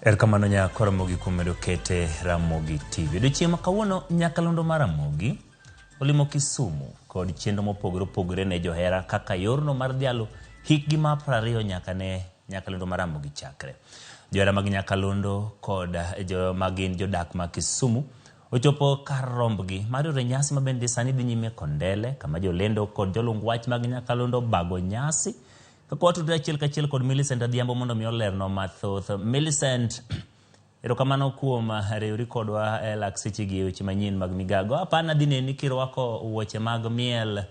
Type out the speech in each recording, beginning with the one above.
Erokamano nyako Ramogi kuom medo kete Ramogi TV. Odiochieng' ma kawuono nyakalondo mar Ramogi olimo Kisumu kod chenro mopogore opogore ne johera kaka yorno mar dhialo hikgi mar 20 nyaka ne nyakalondo mar Ramogi chakre. Johera mag nyakalondo kod jo magin jodak ma Kisumu ochopo kar rombgi mar yore nyasi ma bende sani dhi nyime Kondele kama jolendo kod jolung wach mag nyakalondo bago nyasi. Kaka watudre achiel kachiel kod Millicent Adhiambo mondo mi olernwa mathoth. Millicent, erokamano kuom riwri kodwa e lak sechegi e weche manyien mag migago. Apana dhi neni kirwako wuoche mag miel,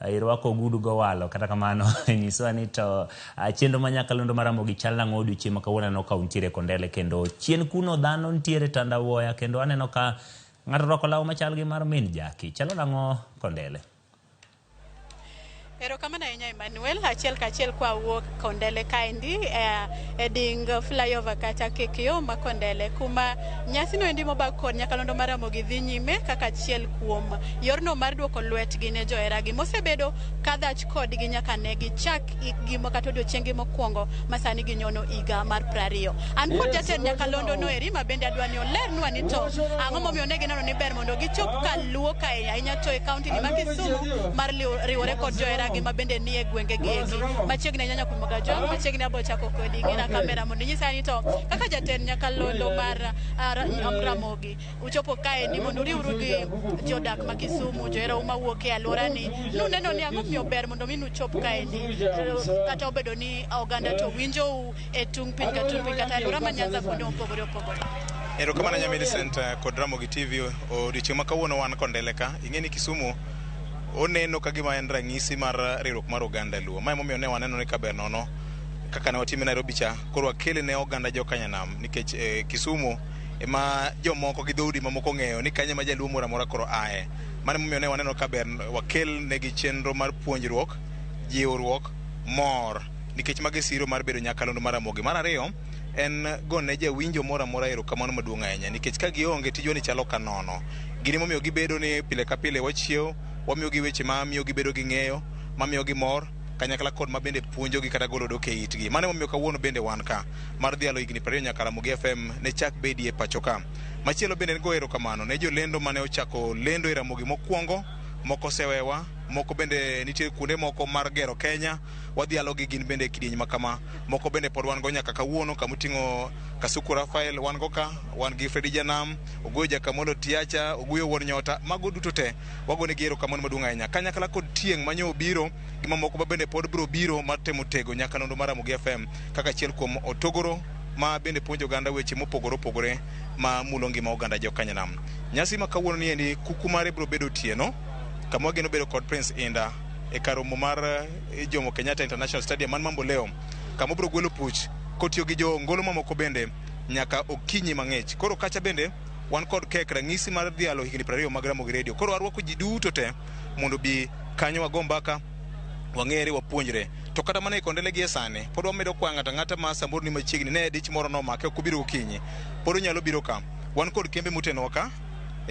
irwako ogudu gowalo. Kata kamano, nyiswa ni to chenro ma nyakalondo mar Ramogi chal nang'o odiochieng' ma kawuono aneno ka untiere Kondele kendo chien kuno dhano ntiere tandawuoya kendo aneno ka ng'ato orwako law machal gi mar min Jaki. Chalo nang'o Kondele? Erokamano ahinya Emmanuel, achiel kachiel kwa wuok Kondele kaendi e ding flyover kata kekyo ma Kondele kuma nyasi no endi mobag kod nyakalondo mar Ramogi dhi nyime kaka achiel kuom yorno mar duoko lwetgi ne joheragi mosebedo kadhach kodgi nyaka ne gichak ikgi kata odiochienggi mokwongo ma sani ginyono higa mar 20. An kod jatend nyakalondo no eri ma bende adwa ni olernwa ni to ang'o momiyo ne gineno ni ber mondo gichop kaluo kae ahinya to e kaunti ni ma Kisumu mar riwore kod joheragi ma bende nie gwenge gi eki machiegni ahinya nyakwar Mogajwang' machiegni abo chako kodi ng'ina kamera mondo inyisa ni to kaka jatend nyakalondo mar Ramogi uchopo kae ni mondo uriwru gi jodak ma Kisumu joherau mawuok e alwora ni nuneno ni ang'o momiyo ber mondo mi nuchop kaendi kata obedo ni oganda to winjou e tung' piny ka tung' piny kata alwora ma Nyanza kuonde mopogore opogore. Erokamano ahinya Millicent kod Ramogi TV. Odiochieng' ma kawuono wan Kondele ka. Ing'e ni Kisumu oneno ka gima en ranyisi mar riwruok mar oganda Luo. Ma emomiyo ne waneno ni kaber nono kaka ne watime Nairobi cha, koro wakele ne oganda jokanyanam nikech Kisumu ema jomoko gi dhoudi mamoko ong'eyo ni kanyo ema jaluo moro amora koro aye. Mano emomiyo ne waneno ka ber wakel negi chenro mar puonjruok, jiwruok, mor nikech mago e siro mar bedo nyakalondo mar Ramogi. Mar ariyo en gone jawinjo moro amora erokamano maduong' ahinya nikech ka gionge tijwa ni chalo ka nono. Gin emomiyo gibedo ni pile ka pile wachiew, wamiyogi weche ma miyo gibedo gi ng'eyo, mamiyo gi mor kanyakla kod ma bende puonjogi kata golo odok e itgi. Mano emomiyo kawuono bende wan ka mar dhialo higni 20 nyaka Ramogi FM ne chak bedie pacho ka. Machielo bende en goyo erokamano ne jolendo mane ochako lendo e Ramogi mokwongo, moko osewewa, moko bende nitie kuonde moko mar gero Kenya, wadhialo gi gin bende e kidieny ma kama. Moko bende pod wan go nyaka kawuono kamoting'o Kasuku Rafael wan go ka, wan gi Fredi Janam, Oguyo Jakamolo Tiacha, Oguyo Wuon Nyota, mago duto te wagonegi erokamano maduong' ahinya. Kanyakla kod tieng' manyo obiro gi mamoko ma bende pod biro biro mar temo tego nyakalondo mar Ramogi FM kaka achiel kuom otogoro ma bende puonjo oganda weche mopogore opogore ma mulo ngima oganda jokanyanam. Nyasi ma kawuono ni endi kuku mare biro bedo otieno kama wageno bedo kod Prince Inda e kar romo mar Jomo Kenyatta International Stadium man Mamboleo kama obiro gwelo puch kotiyo gi jo ngolo mamoko bende nyaka okinyi mang'ich. Koro kacha bende wan kod kek ranyisi mar dhialo higni 20 mag Ramogi Radio. Koro arwako ji duto te mondo bi kanyo wago mbaka wang'ere wapuonjre. To kata mana e Kondele gie sani pod wamedo kwayo ng'ato ang'ata ma samoro ni machiegni ne dich moro nomake ok obiro gokinyi pod onyalo biro ka. Wan kod kembe motenowa ka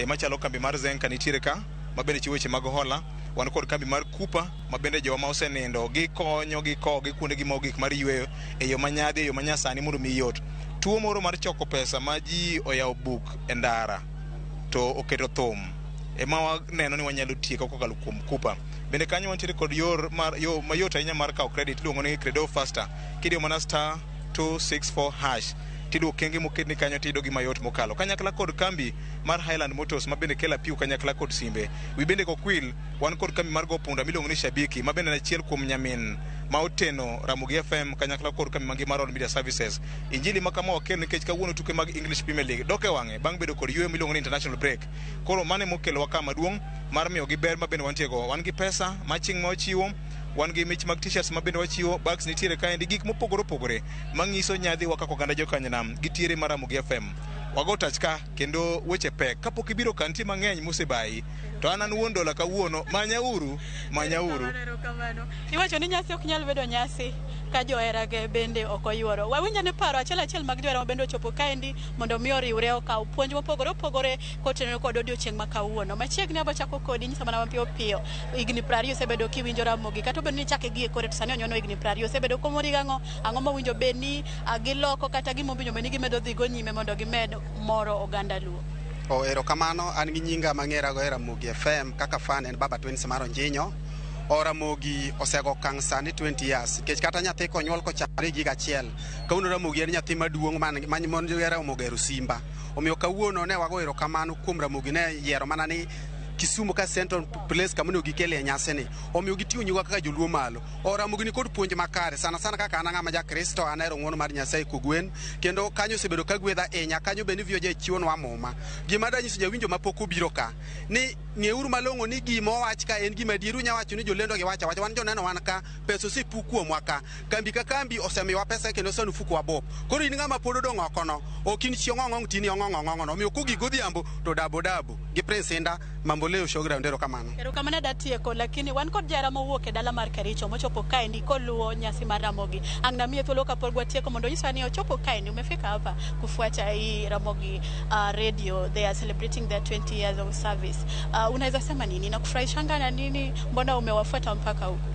machalo kambi mar Zenka nitiere ka ma bende chiwo weche mag hola. Wan kod kambi mar Kupa ma bende jowa ma osenindo gikonyo gikowo gi kuondegi mogik mar yweyo e yo manyadhi e yo manyasani mondo mi yot. Tuo moro mar choko pesa ma ji oyawo buk e ndara to oketo thum ema waneno ni wanyalo tieko kokalo kuom Kupa. Bende kanyo wantiere kod yor mar yo mayot ahinya mar kawo credit iluongo ni Credo Faster. Kidiyo mana star 264 hash tiluwo okenge moketni kanyo tiyudo gi mayot mokalo. Kanyakla kod kambi mar Highland Motors ma bende kelo apiyo kanyakla kod simbe. Wi bende kokwil wan kod kambi mar go punda miluongo ni Shabiki ma bende en achiel kuom nyamin ma oteno Ramogi FM kanyakla kod kambi mangima mar Royal Media Services. Injili ma kama wakel nikech kawuono tuke mag English Premier League dok e wang'e bang' bedo kod yueyo miluongo ni international break. Koro mano emokelowa ka maduong' mar miyogi ber ma bende wantie go. Wan gi pesa ma chieng' ma wachiwo, wan gi mich mag t-shirts ma bende wachiwo, bags nitiere kaendi, gik mopogore opogore mang'iso nyadhiwa kaka oganda jokanyanam gi tiere mar Ramogi FM. Wago tach ka kendo weche pek. Kapok ibiro ka nitie mang'eny mosebayi. To an an wuon dola kawuono, manya uru, manya uru. Erokamano. Iwacho ni nyasi ok nyal bedo nyasi Ka joherage bende ok oyuoro. Wawinj ane paro achiel achiel mag johera ma bende ochopo kaendi mondo mi oriwre okaw puonj mopogore opogore kotenore kod odiochieng' ma kawuono. Machiegni abo chako kodi nyisa mana mapiyo piyo. Higni 20 osebedo kiwinjo Ramogi kata obedo ni ichake gi e kore to sani onyono higni 20 osebedo komori gang'o? Ang'o mowinjo bed ni giloko kata gimowinjo bed ni gimedo dhigo nyime mondo gimed moro oganda Luo? O erokamano, an gi nyinga mang'era go e Ramogi FM kaka fan en Baba Twins mar Onjinyo. O Ramogi osego okang' sani 20 years nikech kata nyathi konyuol kochakore gi higa achiel, kawuono Ramogi en nyathi maduong' man man Ramogi ohero Simba. Omiyo kawuono ne wago erokamano kuom Ramogi ne yiero mana ni Kisumu ka central place kama onego gikelie nyasi ni. Omiyo giting'o nyingwa kaka joluo malo. O Ramogi ni kod puonj makare sana sana kaka an ng'ama ja Kristo an ahero ng'uono mar Nyasaye kogwen kendo kanyo osebedo ka gwedha ahinya kanyo bende VOJ chiwonwa muma. Gima danyiso jawinjo mapok obiro ka ni ng'euru malong'o ni gima owach ka en gima adier. Unya wacho ni jolendo gi wacho awacha wan joneno wan ka pesa osepuk kuomwa ka kambi ka kambi osemiwa pesa kendo sani ofuko wa bup. Koro in ng'ama pod odong' oko no ok in chi ong'ong' tini ong'ong' ong'ong' no omiyo kogik godhiambo to dabo dabo gi Prince Indah Mamboleo Showground. Erokamano. Erokamano adatieko, lakini wan kod jahera mowuok e dala mar Kericho mochopo kaendi koluwo nyasi mar Ramogi. Ang' namiye thuolo kapok watieko mondo onyiswa ni ochopo kaendi, umefika hapa kufuata hii Ramogi radio. They are celebrating their 20 years of service. Unaweza sema nini? Nakufurahishanga na nini? Mbona umewafuata mpaka huku?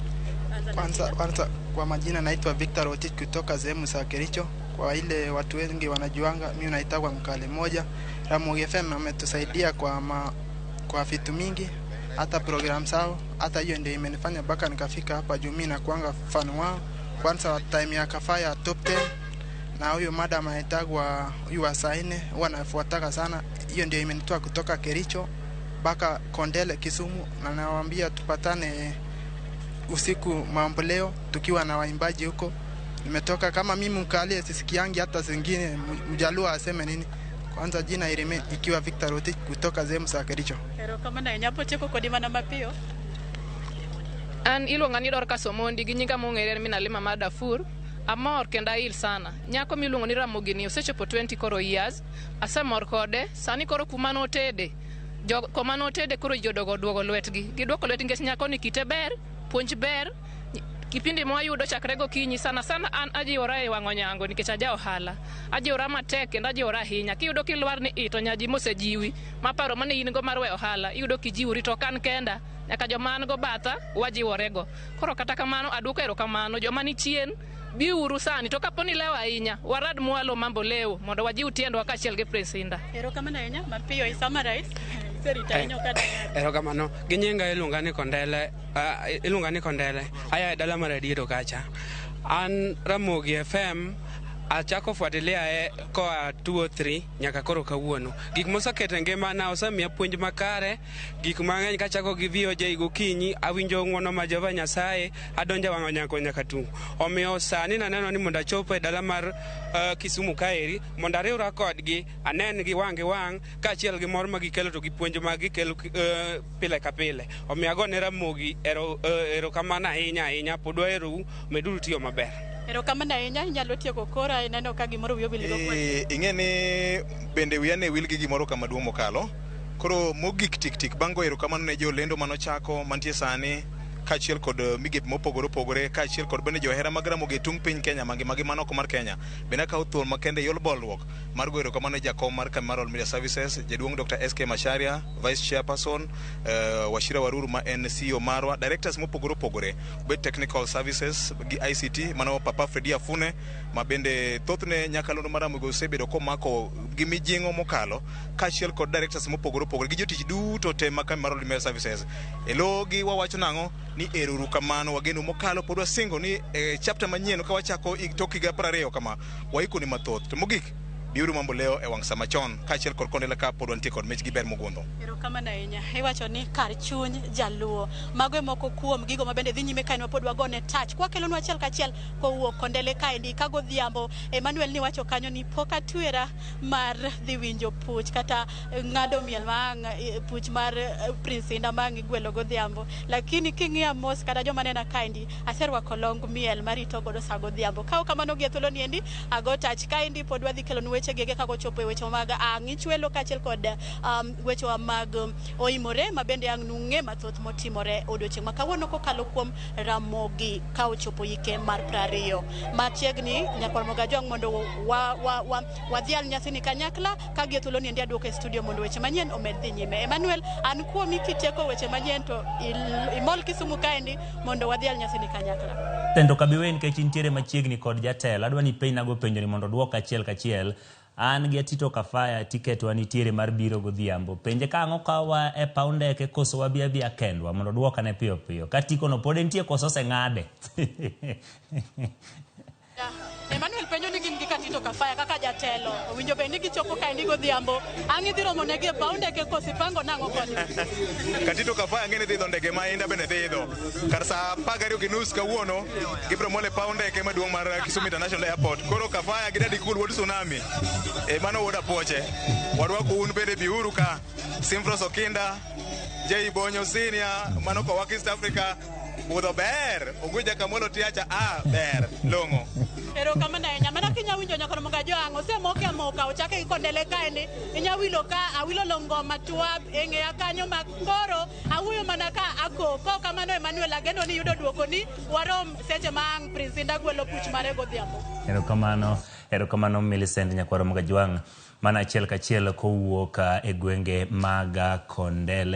Kwanza, kwanza kwa majina naitwa Victor Rotich kutoka sehemu za Kericho. Kwa ile watu wengi wanajuanga, mimi naitwa Mkale moja. Ramogi FM ametusaidia kwa vitu mingi, hata program zao, hata hiyo ndio imenifanya mpaka nikafika hapa juu mimi nakuanga fan wao. Kwanza time ya Kafaya top 10 na huyo madam anaitagwa huyu wa saa nne huwa nafuataka sana. Hiyo ndio imenitoa kutoka Kericho mpaka Kondele Kisumu, na nawaambia tupatane usiku Mamboleo tukiwa na waimbaji huko. Nimetoka kama mimi mkalie sisikiangi hata zingine mjaluo aseme nini. Kwanza jina irime ikiwa Victor Rotich kutoka sehemu za Kericho. Erokamano ahinya, apotieko kodi mana mapiyo. An iluonga ni Dorcas Omondi gi nyinga mong'ere ni Minalima mar Darfur. Amor kendo ail sana. Nyako miluongo ni Ramogi ni osechopo 20 koro years. Asemor kode. Sani koro kuma notede. Jo, koma notede koro jodogo duogo lwetgi. Giduoko lwetgi nikech nyako ni kite ber, puonj ber. Kipindi mwayudo chakre gokinyi sana sana an ajiwora e wang'o nyango nikech aja ohala. Ajiwora matek kendo ajiwora ahinya. Kiyudo kilwar ni i to nyaji mosejiwi maparo mane in go mar weyo ohala iyudo kijiwori to ok an kenda nyaka joma an go batha wajiworego. Koro kata kamano aduoko erokamano joma ni chien biuru sani to kapo ni lewo ahinya warad mwalo Mamboleo mondo wajiw tiendwa kaachiel gi Prince Indah. Erokamano ahinya, mapiyo isummarize. Iserito ahinya ok adayari. Erokamano. Gi nyinga iluonga ni Kondele, iluonga ni Kondele. Aya e dala mar Adiero kacha. An Ramogi FM achako fuatilia e koa 203 nyaka koro kawuono. Gik moseketo e ngimana osemiya puonj makare, gik mang'eny kachako gi VOJ gokinyi, awinjo ng'uono mar Jehova Nyasaye, adonjo wang'o nyako nyaka tung'. Omiyo sani naneno ni mondo achop e dala mar Kisumu kaeri, mondo ariwra kodgi, anen gi wang' gi wang', kaachiel gi mor ma gikelo to gi puonj ma gikelo pile ka pile. Omiyo agone Ramogi erokamano ahinya ahinya, pod waherou, meduru tiyo maber. Erokamano ahinya, inyalo tieko kora ineno ka gimoro wiyi obil go. Ing'e ni bende wiya ne wil gi gimoro kama duong' mokalo. Koro mogik tik tik bang' goyo erokamano ne jolendo manochako mantie sani kaachiel kod migepe mopogore opogore kaachiel kod bende johera mag Ramogi e tung' piny Kenya mangima gi mano oko mar Kenya. Bende akawo thuolo makende yor bolruok mar goyo erokamano ne jakom mar kambi mar All Media Services jaduong' Dr. SK Macharia, Vice Chairperson Wachira Waruru ma en CEO marwa, directors mopogore opogore, obed Technical Services gi ICT mano Papa Fredi Afune ma bende thothne nyakalondo mar Ramogi osebedo komako gi mijing'o mokalo kaachiel kod directors mopogore opogore gi jotich duto te ma kambi mar All Media Services. E logi wawacho nang'o ni eruru kamano wageno mokalo pod wasingo ni chapter manyien ka wachako tok higa 20 kama waikoni mathoth. To mogik biuru Mamboleo e wang' sa machon kaachiel kod Kondele ka pod wantie kod mich gi ber mogundho. Erokamano ahinya. Iwacho ni kar chuny jaluo. Mago e moko kuom gigo ma bende dhi nyime kae ma pod wagone tach. Kwakelonu achiel kachiel kowuok Kondele kaendi ka godhiambo. Emmanuel ni wacho kanyo ni pok atwera mar dhi winjo puch kata ng'ado miel ma ang' puch mar Prince Indah ma ang' igwelo godhiambo. Lakini king'iya mos kata joma nena kaendi aserwako long miel marito godo sa godhiambo. Kaw kamano gi e thuolo ni endi ago tach kaendi pod wadhi kelonu weche weche gege kaka ochopo e weche mag ang' ichwelo kaachiel kod wechewa mag oimore ma bende ang' nung'e mathoth motimore odiochieng' ma kawuono kokalo kuom Ramogi ka ochopo hike mar 20. Machiegni nyakwar Mogajwang' mondo wadhial nyasini kanyakla ka gie thuolo ni endi aduoko e studio mondo weche manyien omed dhi nyime. Emmanuel, an kuomi kitieko weche manyien to imol Kisumu kaendi mondo wadhial nyasini kanyakla. Tendo kabiwe nikech intiere machiegni kod jatelo, adwa ni ipenjnago penjo ni mondo oduok achiel kachiel. An gi Atito Kafaya tiketwa nitiere mar biro godhiambo. Penje ka ang'o kawa e paw ndeke koso wabi abiya kendwa mondo oduokane piyo piyo. Ka tikono pod entie koso oseng'ade. Emmanuel penjo ni gin gi Katito Kafaya kaka jatelo. Owinjo bed ni gichopo kaendi godhiambo. Ang' idhi romo negi e paw ndeke koso ipango nang'o kodgi? Katito Kafaya ng'e ni dhi idho ndege ma Indah bende dhi idho. Kar saa 12:30 kawuono gibiro mol e paw ndeke maduong' mar Kisumu International Airport. Koro Kafaya gi Daddy Cool wuod Tsunami. E mano wuod Apuoche. Warwako un bende biuru ka. Simfros Okinda, Jay Bonyo Senior, mano kowak East Africa. Budho ber, Oguja Kamolo Tiacha a ber, long'o. Erokamano ahinya. Mana kinya winjo nyakono Mogajwang' osemoke amoka ochake gi Kondele kaendi. Inya wilo ka awilo longoma twab e ng'eya kanyo ma koro awuoyo mana ka ako. Kok kamano Emmanuel ageno ni yudo duoko ni warom seche ma ang' Prince Indah gwelo puch mare godhiambo. Erokamano, erokamano Millicent Nyakwaro Mogajwang'. Mana achiel kachiel kowuok e gwenge mag Kondele.